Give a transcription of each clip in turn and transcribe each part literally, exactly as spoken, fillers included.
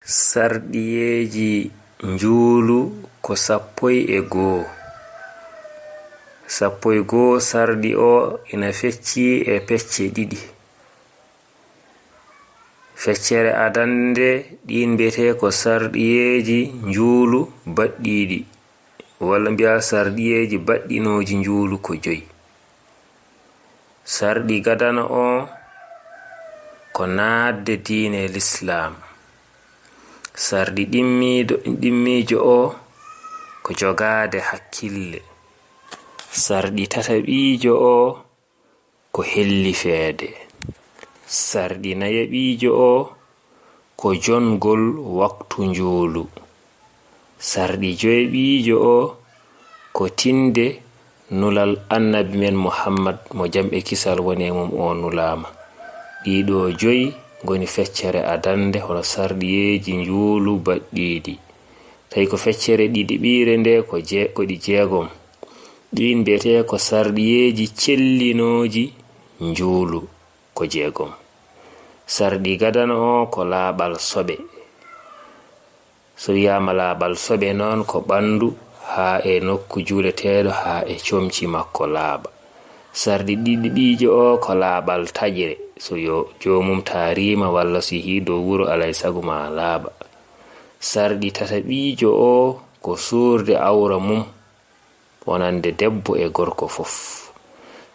Sarɗiyeeji njuulu ko sappo e goo. Sappo e goo sarɗi o ina fecci e pecce ɗiɗi. Feccere adannde ɗiin mbiyetee ko sarɗiyeeji njuulu baɗɗiiɗi, walla mbiyaa sarɗiyeeji baɗɗinooji njuulu ko joyi. Sarɗi gadano o ko naatde diine Lislaam. Sarɗi ɗimmiido-, ɗimmiijo o ko jogaade hakkille. Sarɗi tataɓiijo o ko hellifeede. Sarɗi nayaɓiijo o ko jongol waktu njuulu. Sarɗi joyaɓiijo o ko tinde nulal Annabi men Muhammad, mo jam e kisal woni e mum, o nulaama. Ɗiɗo joyi ngoni feccere adannde, hono sarɗiyeeji njuulu baɗɗiiɗi. Tawi ko feccere ɗiɗiɓiire nde ko je-, ko ɗi jeegom. Ɗiin mbiyetee ko sarɗiyeeji cellinooji njuulu, ko jeegom. Sarɗi gadano o ko laaɓal soɓe. So wiyaama laaɓal soɓe noon, ko ɓanndu haa e nokku juuleteeɗo haa e comci makko laaɓa. Sarɗi ɗiɗiɓiijo o ko laaɓal taƴre. So yo joomum taariima walla so yehii dow wuro, alaa e sago ma laaɓa. Sarɗi tataɓiijo o ko suurde awra mum wonande debbo e gorko fof.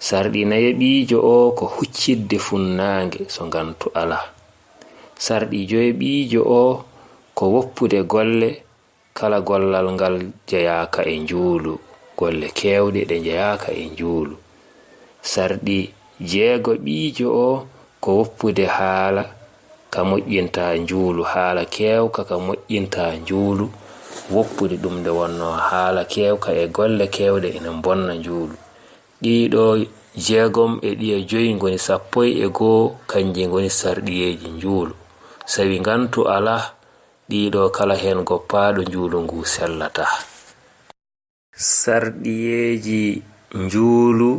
Sarɗi nayaɓiijo o ko huccitde funnaange so ngantu alaa. Sarɗi joyaɓiijo o ko woppude golle, kala gollal ngal jeyaaka e njuulu, golle keewɗe ɗe jeyaaka e njuulu. Sarɗi jeegoɓiijo o ko woppude haala ka moƴƴinta njuulu, haala keewka ka moƴƴinta njuulu, woppude ɗum nde wonnoo haala keewka e golle keewɗe ina mbonna njuulu. Ɗiɗo jeegom e ɗiya joyi ngoni sappo e goo, kanji ngoni sarɗiyeeji njuulu. Sawi ngantu alaa, ɗiɗo kala heen goppaaɗo njuulu ngu sellataa. Sarɗiyeeji njuulu